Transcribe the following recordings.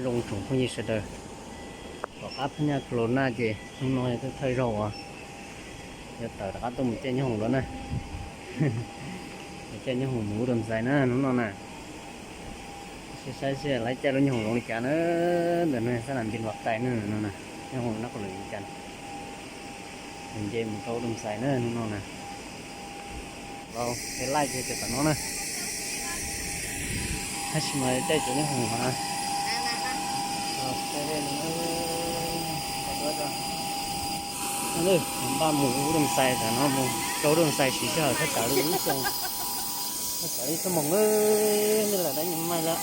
Zoo tsoom phooj ywg sawv daws, tom qab phab nyaj Corona ces hnub no yog thawj zaug uas yuav tawm rov qab tuaj mus caij nyob hoom dua na. Caij nyob hoom mus ua dua xais na hnub no na. Saib saib lawv caij lub nyob hoom zoo li cas na. Ntawm no xab nam npis vas tais na, nyob hoom nab qau lwm li cas. Nce mus rau ua dua xais na hnub no na. Los peb laij ces tom no na. Tab sis mas caij cov nyob hoom no. Npaj mus ua dua xais tam no, mus rau ua dua xais siv sij hawm thaj tsam li ib xyoos, thaj tsam li ib xuab moos, nej lam dab nyuag maij lawm.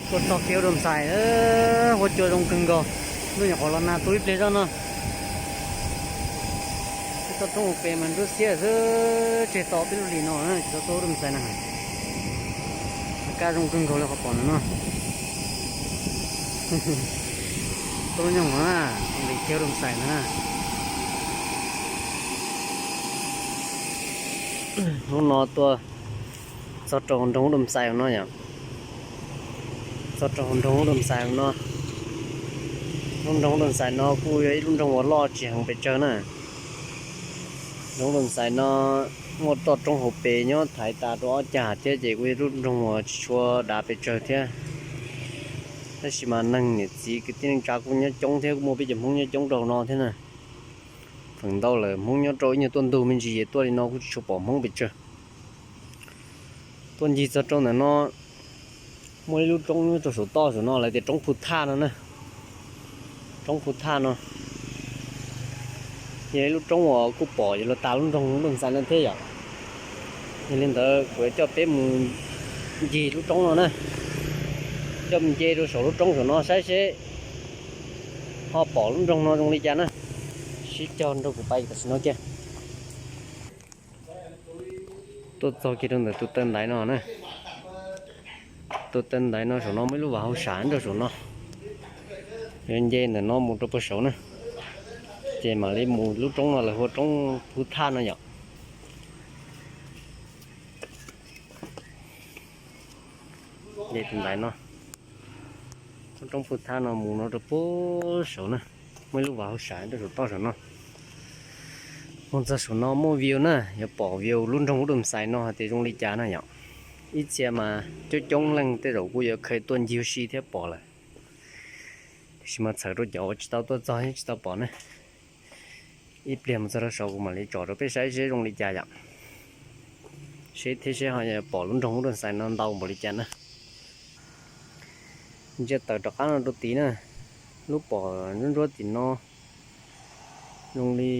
Tuaj txog kiag ua dua xais, huab cua zoo kawg nkaus. Ntuj nyuam qhuav los nag tu ib pliag zoj no. Peb toj roob hauv pes mas nruab xiab xwb, tseg to peb lub hlis no tsis tau tuaj ua dua xais na. Kaj zoo kawg nkaus li qhov pom ntawm no. Tuaj lub nyoog no na, nqis kiag ua dua xais ntag na. Hnub no tuaj txog rau nroog ua dua xais no yom. Txog rau nroog ua dua xais no. Lub nroog ua dua xais no kuj yog ib lub nroog uas loj tsis heev pes tsawg na. Nroog ua dua xais no muaj toj roob hauv pes nyob thaiv tas rau ob cag thiab ces kuj yog lub nroog uas tsis tshua dav pes tsawg thiab. Tab sis mas neeg niam txiv kwv tij neej tsa kuj nyob coob thiab, kuj muaj peb cov Hmoob nyob coob rau no thiab na. Feem ntau lawm Hmoob nyob rau ib nyuag tuaj ntug me ntsis es tuaj li no kuj tsis tshua pom Hmoob pes tsawg. Tuaj ncig txog rau ntawm no, muaj ib lub roob nyob rau saum toj saum no lawv tias roob Phu Thaj no na. Roob Phu Thaj no yog ib lub roob uas kuj pom yuav luag tas lub nroog Looj Xais no thiab yom. Yog li ntawd kuv yuav coj peb mus ncig lub roob no na, coj mus nce rau saum lub roob saum no saib seb ho pom lub nroog no zoo li cas na. Sib cog nrog kuv pais tam sim no kiag. Tuaj txog kiag rau ntawm tus taw ntaiv no na. Tus taw ntaiv no saum no muaj ib lub vaj hauv sam nrog saum no. Yuav nce ntawm no mus rau puag saud na, ces mam li mus lub roob no lawv hu ua roob Phu Thaj no yom. Nce tus ntaiv no, lub roob Phu Thaj no mus no rau puag saud na, muaj ib lub vaj hauv sam rau saum toj saum no. Mus txog saum no muaj view na, yuav pom view lub nroog Ub Dum Xais no hais tias zoo li cas na yom. Ib txhia mas coob coob leej tej zaum kuj yuav khaws tuaj ncig ua si thiab pom lawm. Tiam sis mas txhawm rau cov uas tsis tau tuaj txog thiab tsis tau pom ne. Ib pliag mus txog rau saud kuv mam li tsom rau peb saib seb zoo li cas yom. Seb thiab seb ho pom lub nroog Ub Dum Xais no ntau npaum li cas na. Ntsia tawm rov qab no rau tid na, lub pom ntsuab ntsuab tim no zoo li,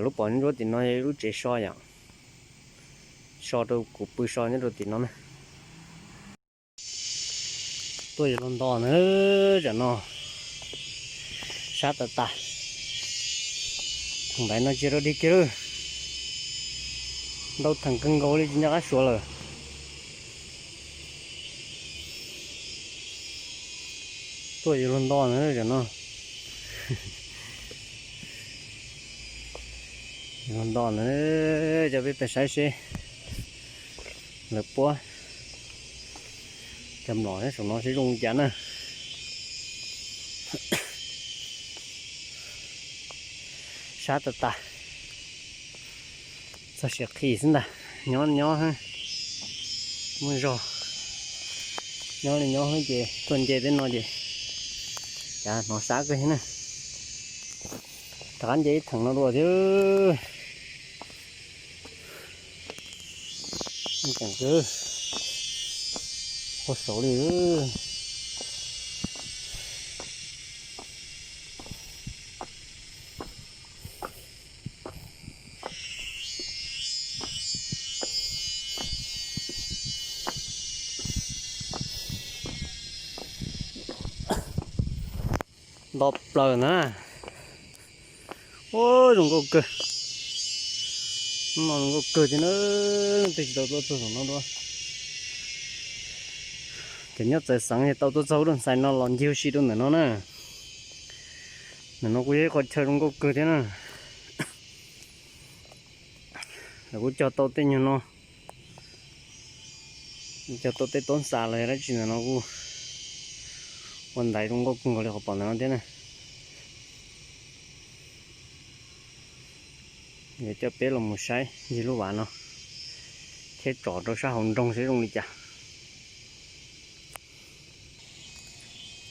lub pom ntsuab ntsuab tim no yog lub tsev so yom. So rau kuv pw so nyob rau tim no na. Tuaj yuav luag nto na, tam no sab tas tas. Theem ntaiv no tsis rau dig kiag lawm, ntau theem kawg nkaus li tsis nco qab suav lawm. Tuaj yuav luag nto na tam no. Yuav luag nto na, coj peb pais saib seb lawv puab cov mlom saum no seb zoo li cas na. Sab tas tas, txog siav qhi xwb ntag. Nyob nyob muaj zog, nyob li nyob ces tuaj nce tej no ces cav hnov sab kawg thiab na. Rov qab nce ib theem no dua thiab. Ceem kawg, qhuav saud li. Nto plaws na. Ua zoo nkauj kawg. Hnub no zoo nkauj kawg thiab na, leej twg tsis tau tuaj txog saum no dua. Cov nyob txawv xeev es tau tuaj txog Ub Dum Xais no los ncig ua si rau ntawm no na. Ntawm no kuj yog ib qhov chaw zoo nkauj kawg thiab na. Lawv kuj cog tau tej nyuag no, cog tau tej tob ntxas los yog dab tsi ntawm no kuj ua ntaiv zoo nkauj kawg nkaus li qhov pom ntawm no thiab na. Yuav coj peb los mus saib ncig lub vas no thiab tsom rau sab hauv nroog saib zoo li cas.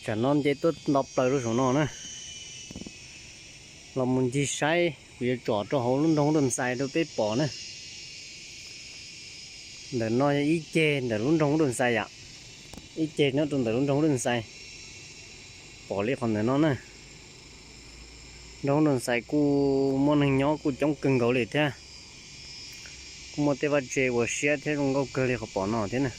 Tsam no nce tuaj nto plaws rau saum no na. Los mus ncig saib, kuv yuav tsom rau hauv lub nroog Daj Xais rau peb pom na. Ntawm no yog ib ceg ntawm lub nroog Daj Xais yom, ib ceg nyob rau ntawm lub nroog Daj Xais. Pom li qhov ntawm no na. Nroog Daj Xais kuj muaj neeg nyob kuj coob kawg nkaus li thiab. Kuj muaj tej vaj tse ua siab thiab zoo nkauj kawg li qhov pom no thiab na.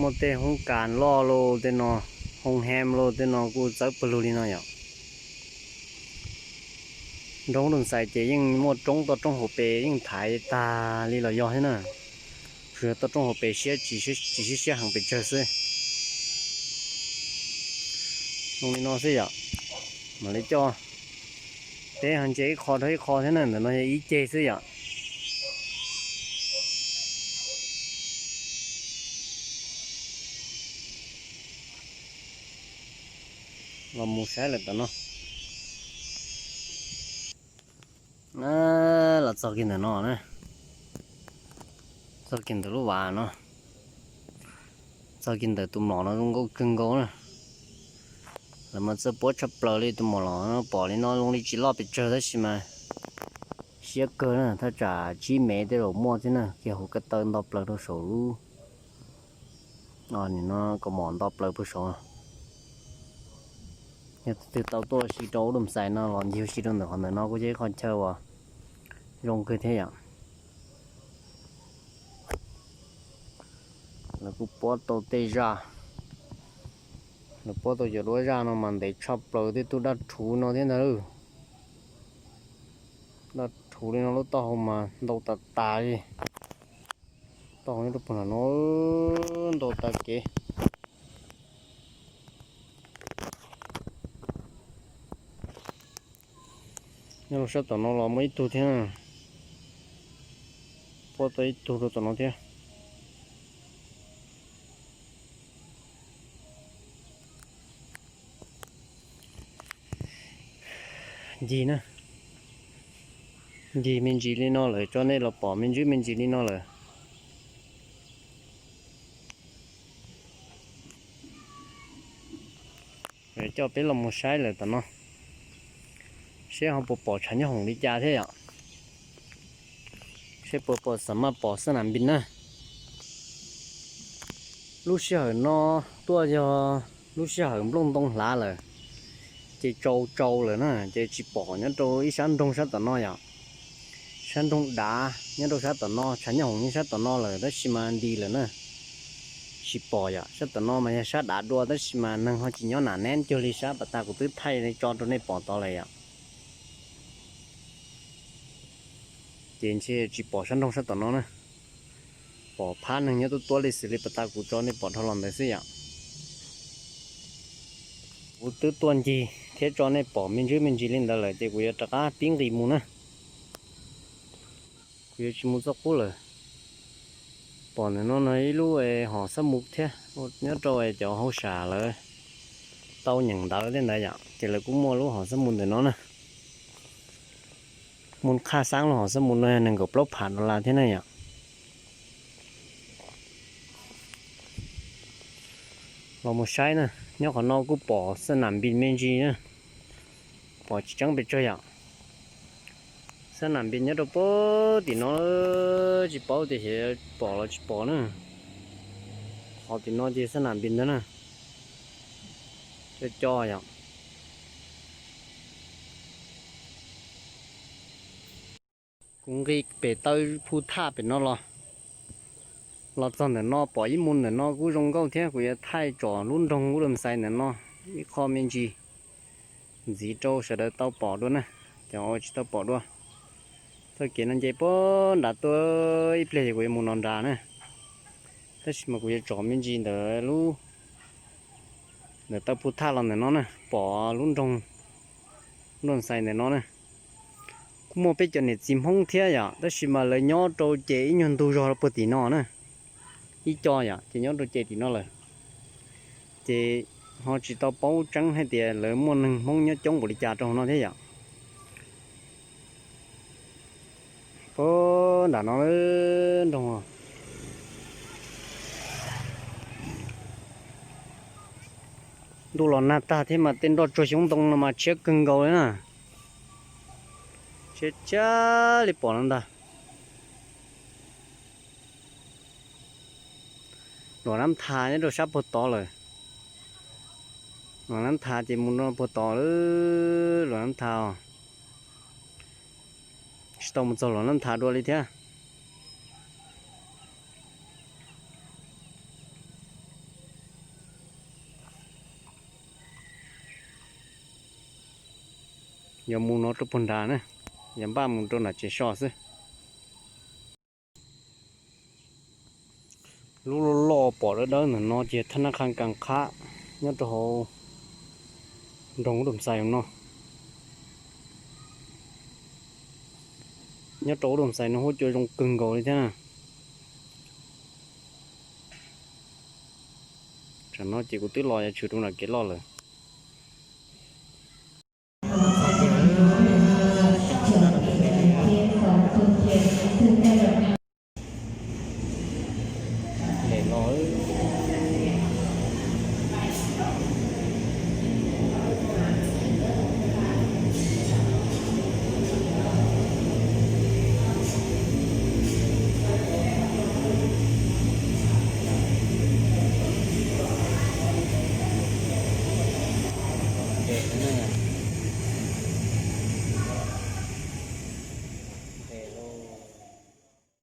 Muaj tej hoob kas loj los tej no, hoo hem los tej no kuj txawv pawg lug li no yom. Nroog Daj Xais ces yeej muaj roob toj roob hauv pes yeej thaiv tag li los yog thiab na. Tsuas yog toj roob hauv pes siab tsis siab siab heev pes tsawg xwb. Zoo li no xwb yom. Mam li coj peb ho ntsia ib qho rau ib qho thiab na, ntawm no yog ib ceg xwb yom. Los mus saib lawm tom no. Los txog kiag ntawm no na, txog kiag ntawm lub vas no, txog kiag ntawm tus mlom no zoo nkauj kawg nkaus na. Lawv mas txawj puab tshaj plaws li, tus mlom no pom li no zoo li tsis loj pes tsawg tab sis mas siab kawg na, thaj tsam tsib mev tej zaum muaj thiab na, kiag hauv ko taw nto plaws rau saum lub, nim no kaus mom nto plaws puag saud. Yog tus twg tau tuaj ua si rau ub Daj Xais no los ncig ua si rau ntawm qhov ntawm no kuj yog ib qho chaw uas zoo kawg thiab yom. Lawv kuj puab tau tej zaj, lawv puab tau cov duab zaj no mas ntev tshaj plaws tej tug daj rhuv no thiab ntag. Daj rhuv li no lub taub hau mas ntau tas tas li. Taub hau nyob rau puag nram no ntau tas kev. Nyob rau sab tom no los muaj ib tug thiab, puab tau ib tug rau tom no thiab. Ncig na, ncig me ntsis li no lawm, tso nej los pom me ntsis me ntsis li no lawm. Coj peb los mus saib lawm tom no, seb ho puas pom tshav nyob hoom li cas thiab yom. Seb puas pom, xam maj pom xab nam npis na. Lub sij hawm no tuaj yog lub sij hawm nplooj ntoo hlav lawm, ces tsaus tsaus lawm na, ces tsis pom nyob rau ib sab nroog sab tom no yom. Sab nroog dav nyob rau sab tom no, tshav nyob hoom nyob sab tom no lawm tab sis mas nti lawm na, tsis pom yom. Sab tom no mas yog sab dav dua tab sis mas neeg ho tsis nyob nam neb cuag li sab pas tag kuv twb thaij tso rau nej pom tod lawm yom. Ces ntshe tsis pom sab nroog sab tom no na, pom phab neeg nyob tuab tuab li xws li pas tag kuv tso nej pom dhau los ntawd xwb yom. Kuv twb tuaj ncig thiab tso nej pom me ntsis me ntsis li ntawd lawm ces kuv yuav rov qab pib nqis mus na. Kuv yuav tsis mus txoj qub lawm. Pom ntawm no no ib lub hom xab mus thiab, nyob rau cov hauj sam lawv tau nyeem ntawv tej ntawd yom, ces lawv kuj muaj lub hom xab mus ntawm no na. Mus qhaj xaab lub hom xab mus no yog nees nkaum plaub phav dollar thiab na yom. Los mus saib na, nyob qhov no kuj pom xab nam npis me ntsis na, pom tsis tseeb pes tsawg yom. Xab nam npis nyob rau puag tim no, tsis paub tias xyov pom los tsis pom na. Qhov tim no ces xab nam npis ntag na, cov cov yom. Kuv nqis pem taw phu thaj pem no los, los txog ntawm no pom ib mus ntawm no kuj zoo nkauj thiab, kuv yuav thaij tsom lub nroog Ub Dam Xais ntawm no ib qho me ntsis ntxiv rau sawv daws tau pom dua na, cov uas tsis tau pom dua. Txoj kev no nce puag nrad tuaj ib pliag ces kuv yuav mus no nrad na, tab sis mas kuv yuav tsom me ntsis ntawm lub, ntawm taw phu thaj los ntawm no na, pom lub nroog Ub Dam Xais ntawm no na. Kuj muaj peb cov niam txiv Hmoob thiab yom, tab sis mas lawv nyob rau ces ib nyuag ntug zog rau puag tim no na. Ib co yom, ces nyob rau ces tim no lawm. Ces ho tsis tau paub tseeb hais tias lawv muaj neeg Hmoob nyob coob npaum li cas rau hauv no thiab yom. Puag nram no nroog. Ntuj los nag tag thiab mas tej nroj tsuag xyoob ntoo no mas tshiab kawg nkaus li na. Tshiab tshiab li pom no ntag. Luam Nab Tha nyob rau sab puag tod lawm. Luam Nab Tha ces mus rau puag tod lawm, Luam Nab Tha os. Tsis tau mus txog Luam Nab Tha dua li thiab. Yog mus no rau puag nrad na, yog npaj mus rau nram tsev so xwb. Lub loj loj pom dawb dawb ntawm no ces thab nab qha kas qhab nyob rau hauv nroog Ub Dum Xais no. Nyob rau Ub Dum Xais no huab cua zoo kawg nkaus li thiab na. Tsam no ces kuv twb los yav tshwm rau nram kev loj lawm.